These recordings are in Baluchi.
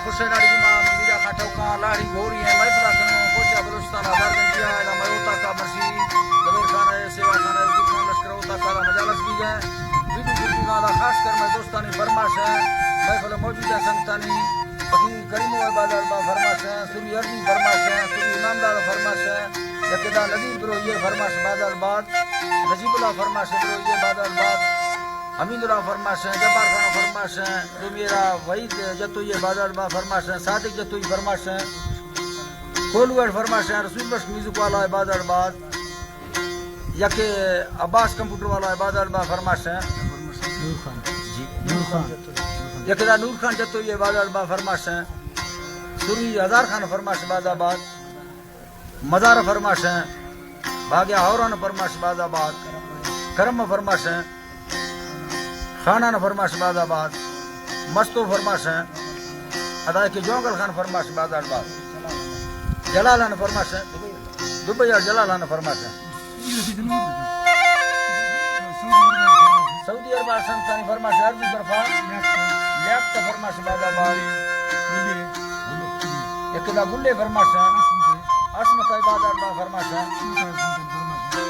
خوش ہے ناڑی گما میرا خان ٹوکاں، لاڑی گھوری ہیں، محفل کنوں، کوچہ بلوچستان، ہزار گنجی ہے، علامہ اوتا کا مرشی، زبیر خان ہے، سیوا خان ہے، وزیر خان لشکر اوتا کا مجالس بھی ہے۔ ویڈیو گرتی گانا خاص کر میں دوستانی فرمائش ہے، محفل موجود ہے سنگتانی، فقیر کریمو ہے بازار با فرمائش ہے، سری عربی فرمائش ہے، سری امام دار فرمائش ہے، یکے دا نذیر برو یہ فرمائش بازار بعد، نجیب اللہ فرمائش برو یہ بازار بعد، حمید اللہ فرمائش ہے، جبار خان فرمائش ہے، تو میرا وحید جتو یہ بازار با فرمائش ہے، صادق جتو یہ فرمائش ہے، کولو اڑ فرمائش ہے، رسول بخش میوزک والا ہے بازار بعد، یکے عباس کمپیوٹر والا ہے بازار با فرمائش ہے۔ نور خان۔ جی۔ نور خان۔ یکے دا نور خان جتو یہ بازار با فرمائش ہے۔ سری ہزار خان فرمائش بازار بعد۔ مزار فرمائش ہیں، باگیا ہوران فرمائش باز آباد، کرم فرمائش ہیں، خانان فرمائش باز آباد، مستو فرمائش ہیں، ادا کہ جونگل خان فرمائش باز آباد، جلالان فرمائش ہیں، دبئی اور جلالان فرمائش ہیں۔ سعودی عرب آشان تانی فرمائش عربی طرفا، لیاقت فرمائش باز آباد۔ یکے دا گلے فرمائش، عصمت عباد اللہ فرمائش،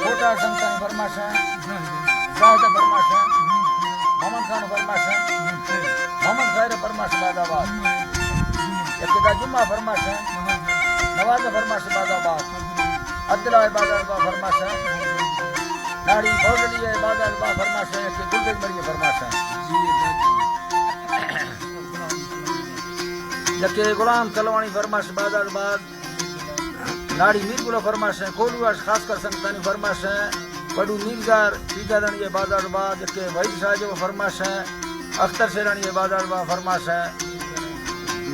کوٹا سنتن فرمائش، زاہد فرمائش، محمد خان فرمائش، محمد خیر فرمائش باز آباد۔ یکے دا جمعہ فرمائش، نواز فرمائش باز آباد۔ عبداللہ عباد اللہ فرمائش، ناڑی فوزلی عباد اللہ فرمائش، یکے گلبیگ مری فرمائش۔ یکے غلام کلوانی فرمائش باز آباد۔ ناڑی میر گل فرمائش ہیں، کولو اش خاص کر سنگتانی فرمائش ہیں، پڈو میرزار پیگادانی بازار با، جکے وحید شاہ جو فرمائش ہیں، اختر شیرانی بازار با فرمائش ہیں،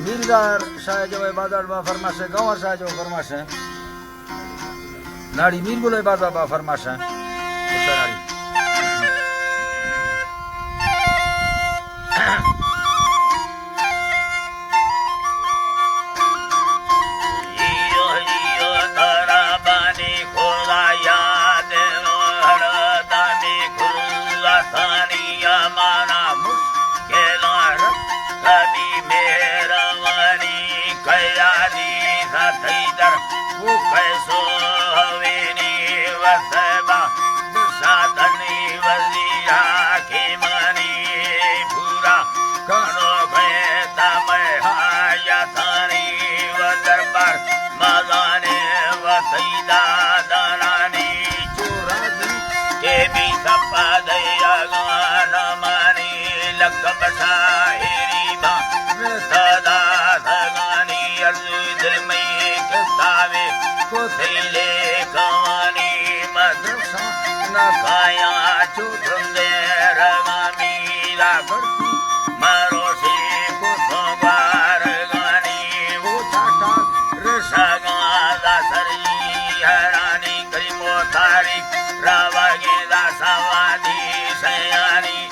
میرزار شاہ جو بازار با فرمائش ہیں، گنوار شاہ جو فرمائش ہیں، ناڑی میر گل بازار با فرمائش ہیں۔ ساتنی وزیرا کہ منی پورا کنوکیں تمہ حاجتانی و دربار مزانیں و سیدادانانی چو راجی کہ بی سپا دیگان منی لقب شاعری با سدا سگانی عرض دل میں کتابے کو تیلے کوانی مدرسہ نہ کایا چو ترندے رگامی را کرتی مروشی کو سوگوار گانی وہ چاٹا رشگان دا سری حیرانی کریمو تاریخ راوگی دا سوادی سیانی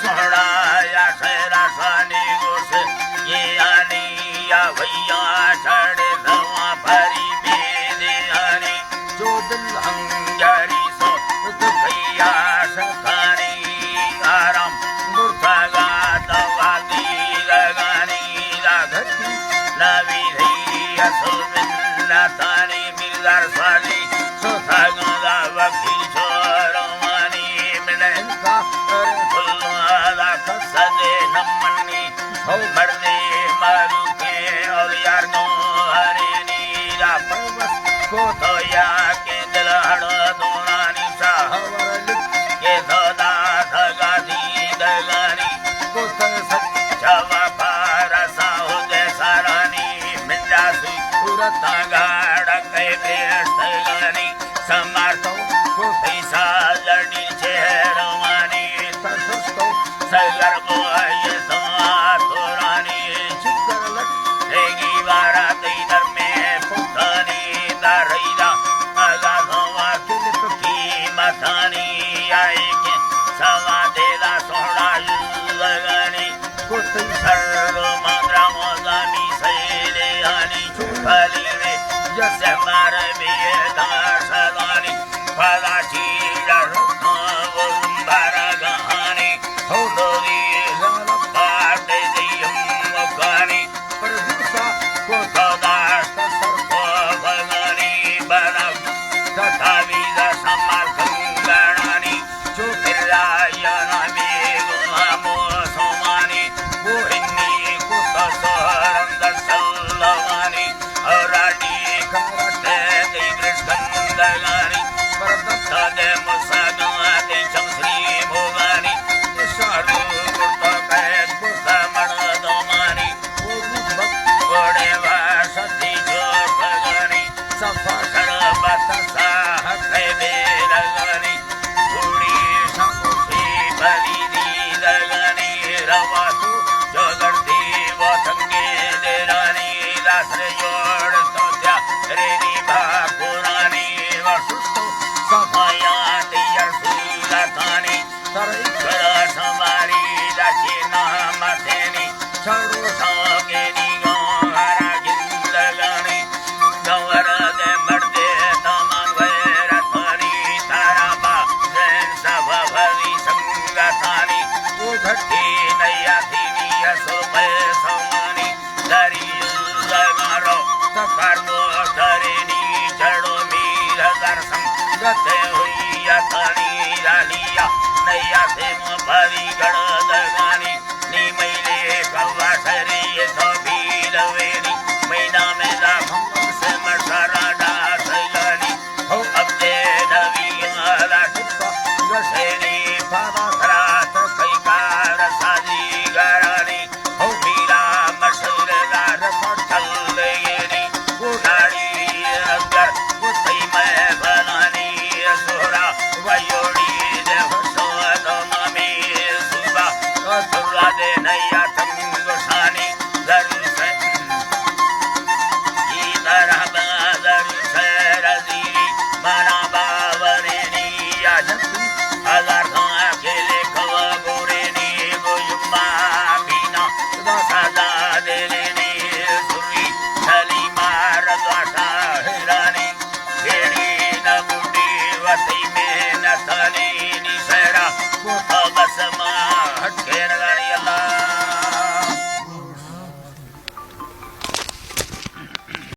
سہڑا یا سیرا سانی گوش یہ آنی یا بھیا چھڑے سوا پری بیدے آنی جو دل ہنگاری سو دکھیا شکانی آرام برتگا دوادی رگانی راگتی نوی رہی اصل منتانی میردار سوالی سوتاگاں دا وکیل چوروانی من انکار کلوں دا قصد نمنی او مردے ماروکیں اور یار گوں ہرینی دا پروس کو تو یا کہ دل ہڑ دونانی ساہ ورلی کہ سودا سگا دیدگانی کو تن سچا وفا رسا ہو دے سارانی من جاسی صورتاں گاڑ کئے پیشتگانی سمارتو کو پیسا لڑی چہروانی ترسستو سگر بوئے سما تورانی چکر لٹ تیگی بارا تئی در میں پتانی دریدا اگا سما کلپ قیمتانی آئی کے سما دیدا سوڑا لگانی کتی سر و مادرا مزامی سیلے آنی چوپالی وی جسے مار بیئے دار سلانی پادا چیڑا رکھاں و زمبارا گہانی ہو لوگی زال پاٹ دیم مکانی پر مساگاں تئی چم سری بھوگانی، اشارو کرتا قید بسا مڑ دومانی، او روبک وڑے واسطی جو بھگانی، صفا سر بس ساہ کئے بیرگانی، گھوڑی شمسی بلی دیدگانی، روا تو جو گردی و تنگے دیرانی، داسر جوڑ تو تیا ریدی بھاکورانی، و سستو صفایاتی ارسولتانی، سر اکرا سماری دچی نامتینی، چڑو ساگینی گوہرا گندگانی، گوہر دے مردے تمام غیرتانی، تارا با زین سبب وی سنگتانی، او گھٹی نیا تیوی اسو پیسوانی، دری زمارو تکار موترینی، چڑو میر ہزار سنگتے ہوئی اتانی، دالیا نیا سیمو پری گڑ دگانی، نی میلے کوا سری تو پیلوینی، مینا میں دا محمد سے مسارا ڈاس گانی، ہو اب دے نبی آلا ٹپا گسینی، پاوا سرات کئی کار سازی گرانی، ہو میرا مشہور دار پٹل گیری، گوڑاڑی اگر گتی میں بنانی، سہرا ویوڑی دے خوشو تو مامی، صوبہ تو سرا دے نیا تنگ سانی، ضرور سے ای طرح بازر سر زیری، منا باورینی یا جنتی، ہزار ساں اکیلے کوا گورینی، گو یما بینا دا سزا دینی، سری سلیما رضا شاہرانی، بیڑی نہ بوڈی وتی محنتانی، نی سیرا کوتا